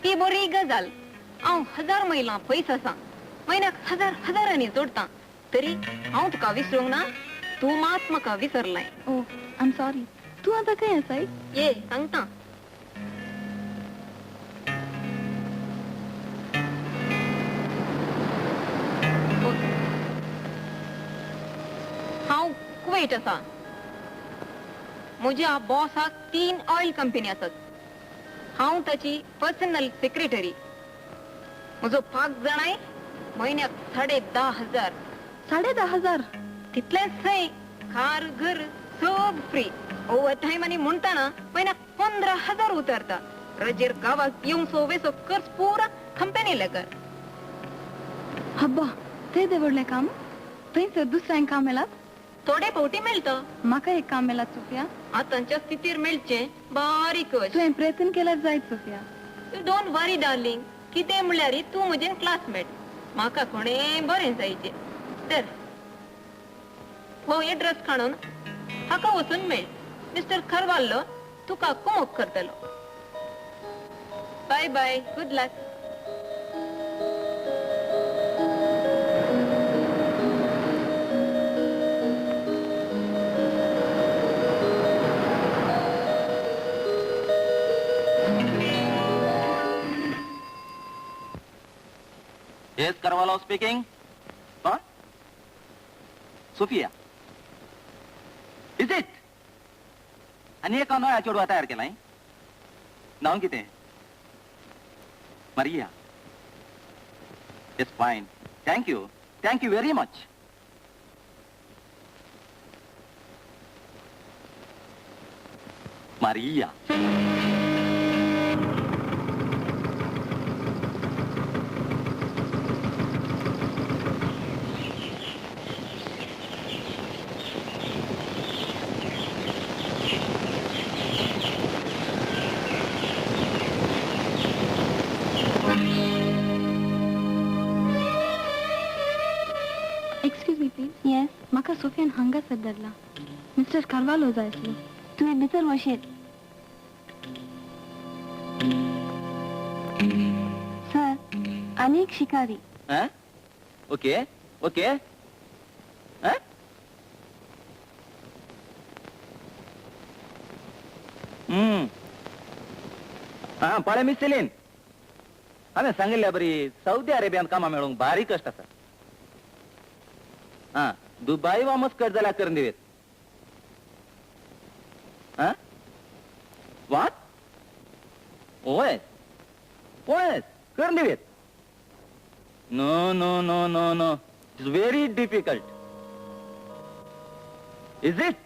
ती बरी गजाल. हांव 1000 मैलां पयस आसा, म्हयन्याक 1000 हजारांनी जोडटा, तरी हांव तुका विसरूंक ना. तूं मात म्हाका विसरलाय. ओ, I am sorry. तूं आतां खंय आसाय? ये सांगता. हांव कुवेट आसा. म्हज्या बॉसाक 3 ऑयल कंपनी आसात. हांव ताची पर्सनल सेक्रेटरी. म्हजो पाक जाणाय म्हयन्याक 10,500. 10,500? तितलेंच न्हय, कार घर सग फ्री. ओवर टायम आनी म्हणटाना म्हयन्याक 15,000 उतरता. रजेर गांवाक येवचो वेचो खर्च पुरा कंपनी लेकर. हब्बा, ते दे व्हडलें काम. थंयसर दुसऱ्यांक काम मेलात? थोडे फावटी मेळटा. म्हाका एक काम मेलात सोफिया. आतांच्या स्थितीर मेळचें बारीक. तुवें प्रयत्न केल्यार जायत Sophia. You don't worry darling. कितें म्हणल्यार तूं म्हजें क्लासमेट. म्हाका कोणें बरें जायचें. तर हो एड्रेस काडून हाका वचून मेळ. मिस्टर खरवाल्लो तुका कुमोक करतलो. Bye bye, good luck. Yes, Carvalho speaking. What? Sophia. Is it? आनी एका नव्या चेडवा तयार केलाय. नांव कितें? Maria. Yes, fine. Thank you. Thank you very much. Maria. म्हाका सोफियान हांगासर धाडला. मिस्टर कार्वालो जाय आसलो. तुवें भितर वशेत. सर, आनी एक शिकारी. Okay okay. हा पळय मिस सेलीन, हांवें सांगिल्ल्या बरी सौदी अरेबियांत कामां मेळूंक भारी कश्ट आसा. हा, दुबाई वा मस्कट जाल्यार करून दिवेत. What? ओय ओय करून दिवेत. No no no no no, it's very difficult. Is it?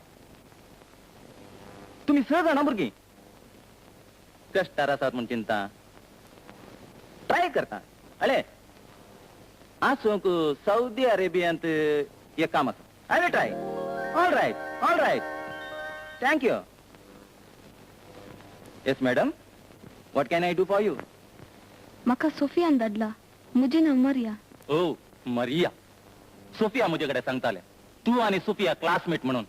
तुमी स जाणां भुरगीं कश्टार आसात म्हूण चिंता. ट्राय करता. अळे आसूंक सौदी अरेबियांत एक काम आसा. I will try. All right, all right. Thank you. Yes madam, what can I do for you? म्हाका सोफियान धाडला. म्हजें नांव मरिया. ओ मरिया, सोफिया म्हजे कडेन सांगतालें तूं आनी सोफिया क्लासमेट म्हणून.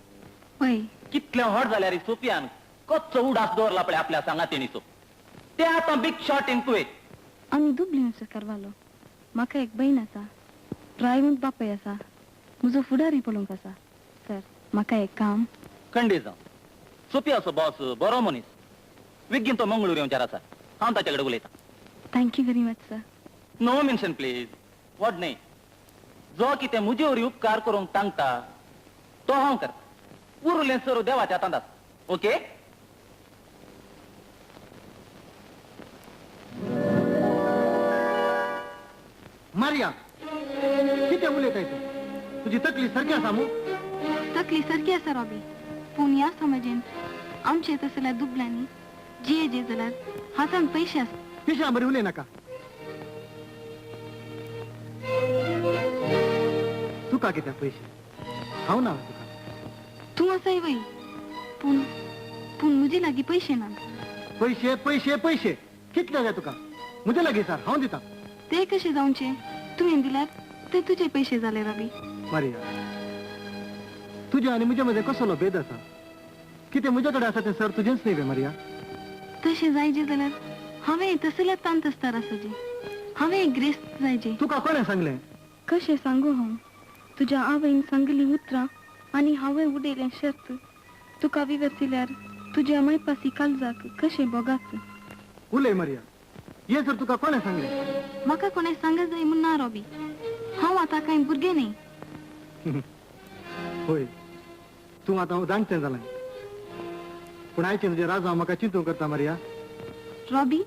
हय. कितलें व्हड जाल्यार सोफियान कच्चो उडास दवरला पळय आपल्या सांगातिणीचो. ते आतां बिग शॉट इन कुवेत. आमी दुबली मिस्टर कार्वालो. म्हाका एक बहीण आसा, प्रायवंत बापूय आसा. म्हजो फुडारी पळोवंक आसा. सर, म्हाका एक काम. खंडीत जावं. सोफियाचो बॉस बरो मनीस. विगीन तो मंगळूर येवच्यार आसा. हांव ताचे कडेन उलयतां. Thank you very much sir. No mention please. व्हड न्हय, जो कितें म्हजे वरी उपकार करूंक तांकता तो हांव करता. उरलें सर देवाच्या हातांत आसा. ओके? मारिया, कितें उलयताय तूं? तुजी तकली सारकी आसा मू? तकली सारकी आसा रॉबी, पूण ह्या समाजेन आमचे तसल्या दुबल्यांनी जिये जे जाल्यार हातान पयशे आसा. पिशा बरी उलय नाका. तुका कित्याक पयशे? हांव ना तुका. तूं आसाय वय, पूण पूण म्हजे लागीं पयशे ना. पयशे पयशे पयशे कितले जाय तुका? म्हजे लागीं सर, हांव दिता. ते कशे जावचे? तुवें दिल्यार ते तुजे पयशे जाले रॉबी. मारिया, तुज्या आनी म्हजे मदें कसलो भेद आसा? कितें म्हजे कडेन आसा तें सर तुजेंच न्ही वे मारिया? तशें जायजे जाल्यार हांवें तसले तांत आसता आसजे. हांवें ग्रेस्त जायजे. तुका कोणें सांगलें? कशें सांगू हांव? तुज्या आवयन सांगली उतरां आनी हांवें उडयलें शर्त. तुका विवरतिल्यार तुज्या मायपासी कालजाक कशें भोगाच. उलय मारिया, हें जर तुका कोणें सांगलें? म्हाका कोणें सांगत जाय म्हूण ना रॉबी. हांव आतां कांय भुरगें न्हय. होय, तूं आतां जाणटें जालें. पूण आयचें तुजें राजा म्हाका चिंतूंक करता मारिया. रॉबी,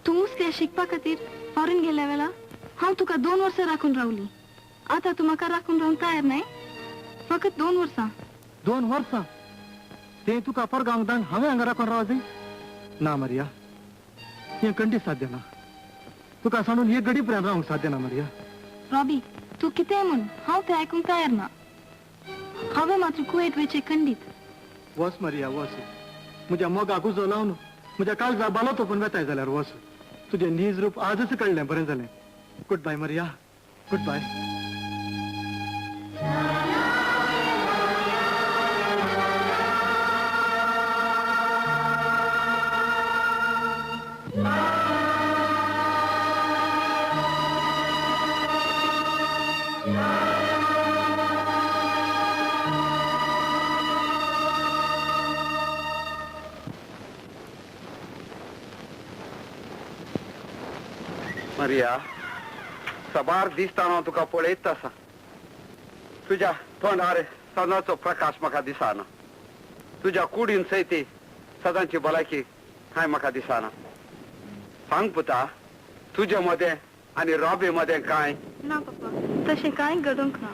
तूं मुसल्या शिकपा खातीर फॉरेन गेल्या वेळा हांव तुका 2 वर्सां राखून रावली. आतां तूं म्हाका राखून रावंक तयार न्हय? फकत 2 वर्सां. 2 वर्सां? तें तुका परगांव दांग हांवें हांगा राखून राव जाय? ना मारिया, हें खंडीत साध्य ना. तुका सांडून हे घडी पर्यंत रावंक साध्य ना मारिया. रॉबी, तूं कितेंय म्हूण हांव तें आयकूंक तयार ना. हांवें मात्र कुवेट वयचें खंडीत. वच मारिया वच. म्हज्या मोगाक उजो लावन म्हज्या काळजा बालो तोपून वेताय जाल्यार वच. तुजें नीज रूप आजच कळ्ळें, बरें जालें. Good bye Maria, good bye. Maria, सबार दिसता हांव तुका पळयत आसा. तुज्या तोंडार सदांचो प्रकाश म्हाका दिसना. तुज्या कुडीन सयती सदांची भलायकी कांय म्हाका दिसना. सांग पुता, तुजे मदें आनी रॉबी मदें कांय ना? पप्पा, तशें कांय घडूंक ना.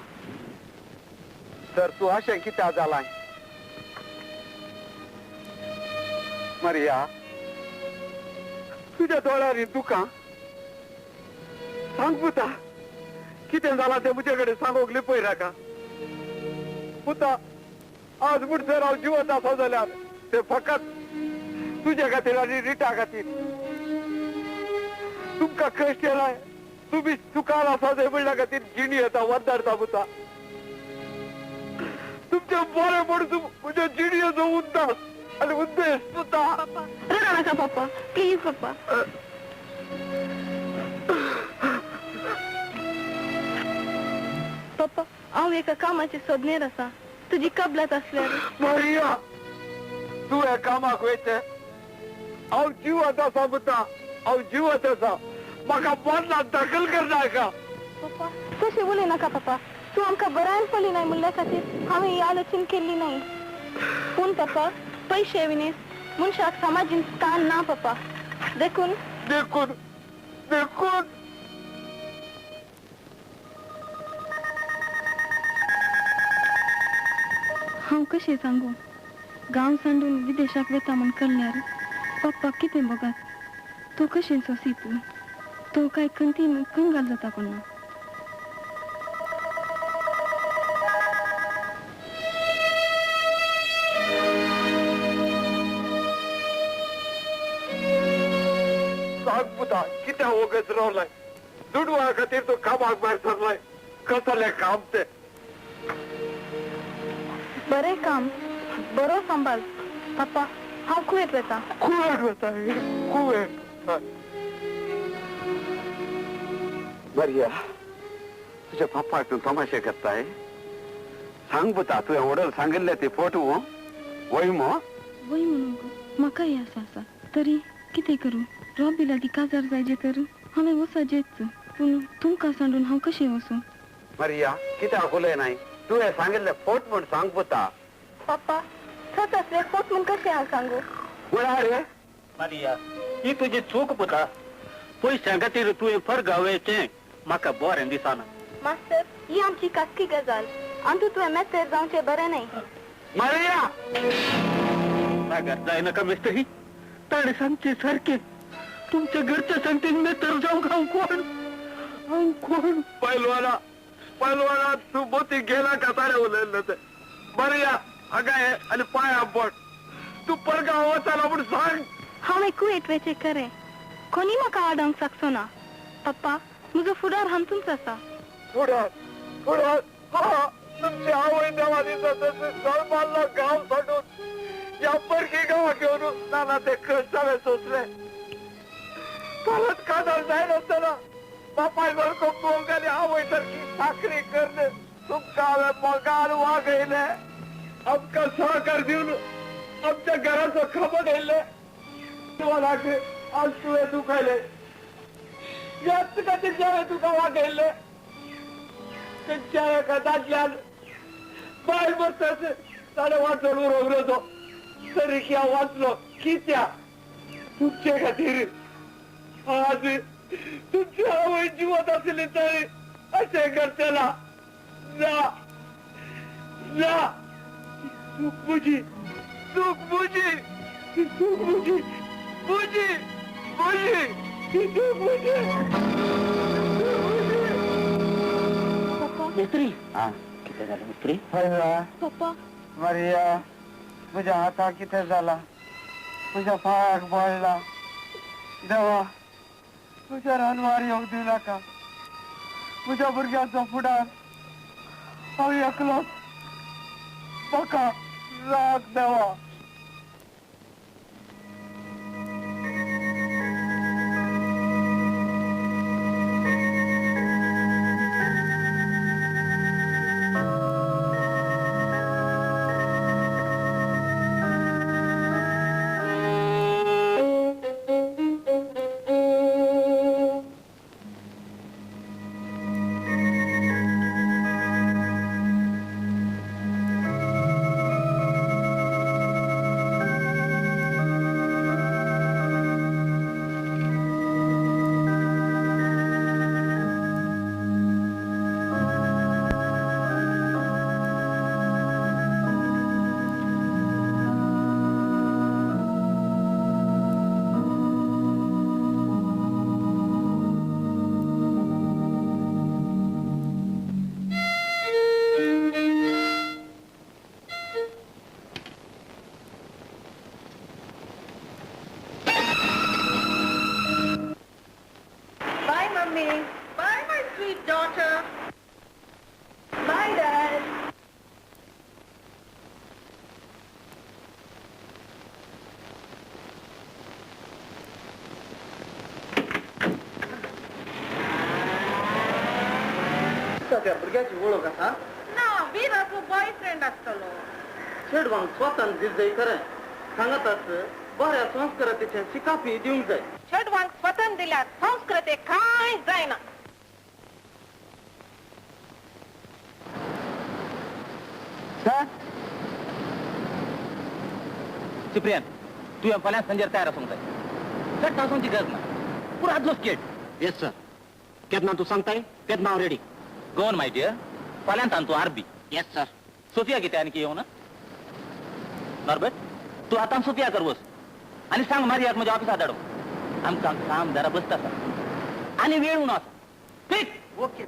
तर तूं अशें कित्याक जालां मारिया? तुज्या दोळ्यांनी दुकां. सांग पुता, कितें जालां तें म्हजे कडेन सांगूंक लिपय नाका. पुता, आज म्हणसर हांव जिवंत आसा जाल्यार तें फकत तुजे खातीर आनी रिटा खातीर. तुमकां कश्ट येलाय, तुमी सुखान आसा जाय म्हणल्या खातीर जिणी येता वदारता पुता. तुमचें बरें म्हूण म्हज्या जिणयेचो उद्दास आनी उद्देश पुता. रडो नाका पप्पा, प्लीज पप्पा. पप्पा, हांव एका कामाचे सोदनेर आसा. तुजी कबलात आसल्यार. मारिया, तूं ह्या कामाक वयतें? हांव जिवत आसा पुता, हांव जिवत आसा. म्हाका बदलात दाखल करनाका. पप्पा, तशें उलय नाका पप्पा. तूं आमकां बरायन पडली नाय म्हणल्या खातीर हांवें ही आलोचन केल्ली न्हय. पूण पप्पा, पयशे विनेस मनशाक समाजीन स्थान ना पप्पा. देखून देखून देखून हांव कशें सांगू? गांव सांडून विदेशाक वेता म्हूण कळ्ळ्यार पप्पा कितें भोगात. तो कशें सोंसीत? तो काय खंतीन कंगाल जाता कोण ना. सांग पुता, कित्याक वगत रावलाय? दुडवा खातीर तूं कामाक भायर सरलाय. कसलें काम तें? बरें काम, बरो सांबाळ. पप्पा, हांव कुवेत वेता. कुवेत वेता? कुवेत? मारिया, तुज्या पप्पाक तूं तमाशे करताय? सांग पुता, तुवें वडल सांगिल्लें ती फोट वय मो? वय म्हणूंक म्हाकाय आसा आसा. तरी कितें करूं? रॉबी लागीं काजार जायजे तर हांवें वचजेच. पूण तुमकां सांडून हांव कशें वचूं? मारिया, कित्याक उलय नाय? तुवें सांगिल्लें फोट म्हूण सांग पुता. पप्पा, सच आसलें फोट म्हूण कशें हांव सांगू? म्हळ्यार रे मारिया, ही तुजी चूक पुता. पयशां खातीर तुवें परगांव वयचें म्हाका बरें दिसना. मास्तर, ही आमची खासगी गजाल. अंतू तुवें मेतेर जावचें बरें न्हय. मारिया, रागार जायनाका मिस्त्री. ताणें सांगचें सारकें. तुमच्या घरच्या सांगतीन मेतेर जावंक हांव कोण? हांव कोण? पैलवाना, पैलवाना, तूं मोती गेला का ताणें उलयल्लें तें. मारिया, हांगा हे आनी पांय बोट. तूं परगांव वचना म्हूण सांग. हांवें कुवेट वयचें खरें. कोणी म्हाका आडावंक शकचो ना. पप्पा, म्हजो फुडार हातूंत आसा. फुडार? फुडार? हा, तुमची आवय देवा दिता तशें सळ मारलो गांव सोडून ह्या परकी गांवाक येवन. ना ना, ते कश्ट हांवें सोंसले. परत काजार जायनासतना बापाय सारको मोग आनी आवय सारकी साकरी करन तुमकां हांवें मोगान वागयलें. आमकां सहकार दिवन आमच्या घराचो खबर येयलें. मनाक आज तुवें दुखयलें. ह्याच खातीर हांवें तुका वागयल्लें. खंयच्या एका दादल्यान बायल मरतच ताणें वाचोन उरोवंक नजो. तरी हांव वाचलो कित्याक? तुमचे खातीर. आज तुमची आवय जिवत आसली तरी अशें करचें ना. ना ना, चूक म्हजी, चूक म्हजी, चूक म्हजी, म्हजी, म्हजी, चूक म्हजी. मिस्त्री, कितें जालें मिस्त्री? पप्पा. मारिया, म्हज्या हाताक कितें जालां? म्हज्या पांयाक बळला. देवा, म्हज्या रानवार येवंक दिवं नाका. म्हज्या भुरग्यांचो फुडार हांव एकलोच. म्हाका राग देवा. Bye, my sweet daughter. Bye, Dad. त्या भुरग्याची वळख आसा? ना, वीराचो बॉयफ्रेंड आसतलो. चेडवांक स्वतान दिसय खरें, सांगताच बऱ्या संस्कृतीचें शिकापी दिवंक जाय. चेडवांक स्वतन दिल्यार संस्कृती कांय जायना. सर सिप्रियन, तुवें फाल्यां सांजेर तयार आसूंक जाय. चड आसूंची गरज ना. पुरो आदलो स्केट. येस सर, केन्ना तूं सांगताय तेन्ना हांव रेडी. गोवन my dear, फाल्यां तान तूं आरबी. Yes sir. Sophia कितें आनी येवना? नॉर्बर्ट, तूं आतां सोफिया कर वच आनी सांग मारियाक म्हज्या ऑफिसात धाडूंक. आमकां काम जरा बसता आसा आनी वेळ उणो आसा. क्विक. ओके.